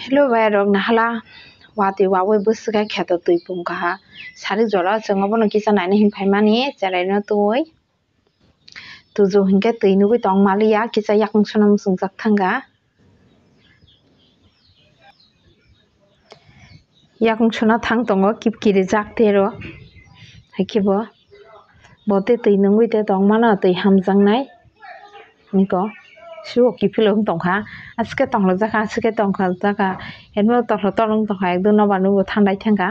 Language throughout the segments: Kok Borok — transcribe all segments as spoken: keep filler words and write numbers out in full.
Hello bai rok, nahala watwi wawi bwswk khe kheto twi pung kaha. Sarik jora o chwng obono kisa naina hin phaimani cheraino twi. Tuju hinkhe twi nugwi tong maliya, kisa yakung sona muchungjak thangkha. Yakung sona thang tongo kip kirijak tero. Haikhe bo, bo tei twi nungwi tei tong mano, twi hamjaknai. Niko, sio kiphilwi wng tongkha. Aswk khe tonglaijak kha, aswk khe tonglaijak kha. Eno toklo toklo wng tongkha, ekdom nobar nukgo thandai thangkha.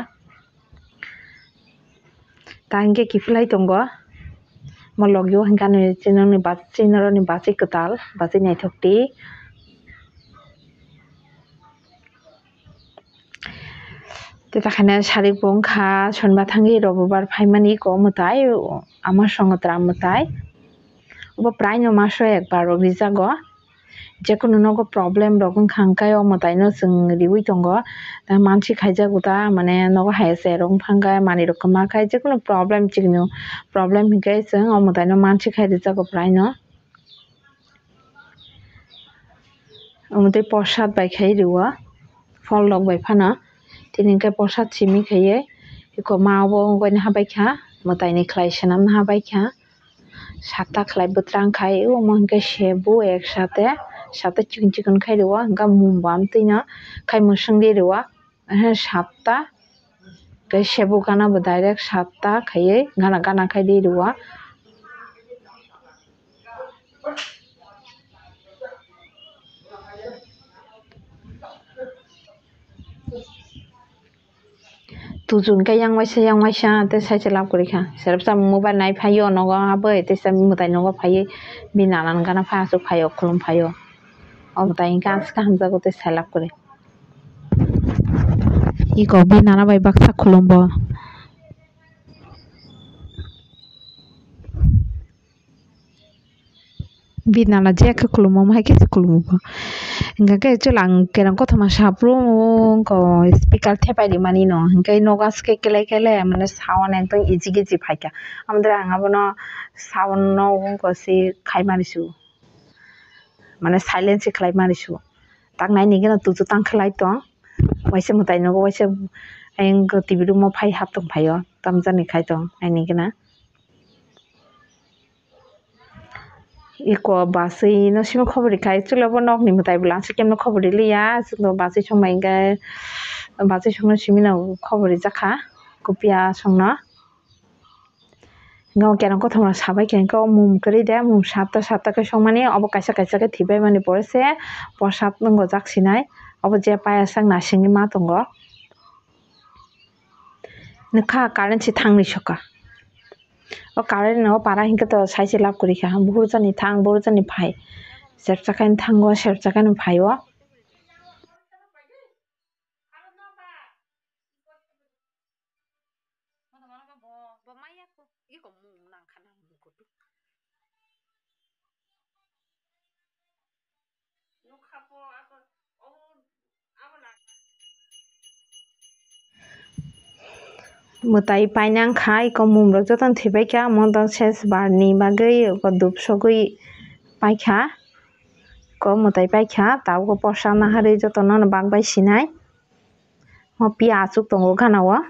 Ta hinkhe kiphilai tongo. Mo logio hinkhe ani chinoni bachwi, noroni bachwi kwtal, bachwi naithok twi. Tei ta khaina sarik bo wngkha sonbar thangwi robobar phaimani eko mwtai, ama songo twra mwtai. Obo praino maso ekbar rok rijago. Jekunu nogo problem rok wngkha hwnkhe o mwtai no chwng riwi tongo. Tei mansi khaijago ta, mane nogo hai se rok wngkha hwnkhe manwi rok kwma khai jekunu problem chikno problem hinkhe chwng o mwtai no mansi khai rijago praino. Omo tei prasad bai khai rwo, phol rok bai phano. Tini hinkhe prasad simi khaiwi eko ma obo wngwi habai kha, mwtai ni khlai swnam habai kha. Satta khlai bwtlang khai omo hinkhe sebu ek sate, sate chikon chikon khai rwo, hinkhe mum bo amtwi no khai mwswngwi rwo. Satta, tei sebu gana bo direct satta khaiwi gana gana khai di rwo. Tuju hinkhe yang waisa yang waisa tei sai se lab kwrwi kha. Serep sa mobile nai phaio nogo aboi tei sa mwtai nogo phaiwi bini nana ni gana phai aswk phaio khulum phaio. O mwtai hinkhe aswk khe hamjago tei sai lab kwrwi. Iko bini nana bai baksa khulumbo. Bini nana je khe khulumo, omo hai khe se khulumo bo. Hinkhe chwla ang kereng kothoma saphuru wngkha, speaker thepai rimani no. Hinkhe nogo aswk khe kelai kelai mane sound ekdom ejik ejik phaikha. Amtwra ang abono sound no wngkha se khaimani su. Mane silent se khlaimani su. Tak nai nigena tuju tang khlai tong. Waisa mwtai nogo, waisa ayang T V room o phai hap tong phaio. Tamjani khai tong nai nigena. Iko bachwi no simi khobor rikha, actually obo nokni mwtai bwla aswk kemno khobor riliya, aswk no bachwi songbai hinkhe bachwi songno simi no khobor rijak kha, kupiya songno. Hinkhe o kereng kothoma sabai khe hinkhe o mum kwrwi de, mum satta satta khe songmani, obo kaisa kaisa khe thwibai mani pore se prasad wngojak sinai, obo je payasang nasingwi ma tongo. Nokha current se thangwi soka. O current no para hinkhe to sai se lab kwrwi kha. Buhur jani thang, buhur jani phai. Sersa khe thango, sersa khe phai o. Mwtai painang kha, iko mum rok jotono thwibai kha, omo dok ses bar ni bagwi iko dup sogwi paikha, iko mwtai paikha, tabuk o posa naharwi jotono bak bai sinai, mo piya aswk tongo gana o.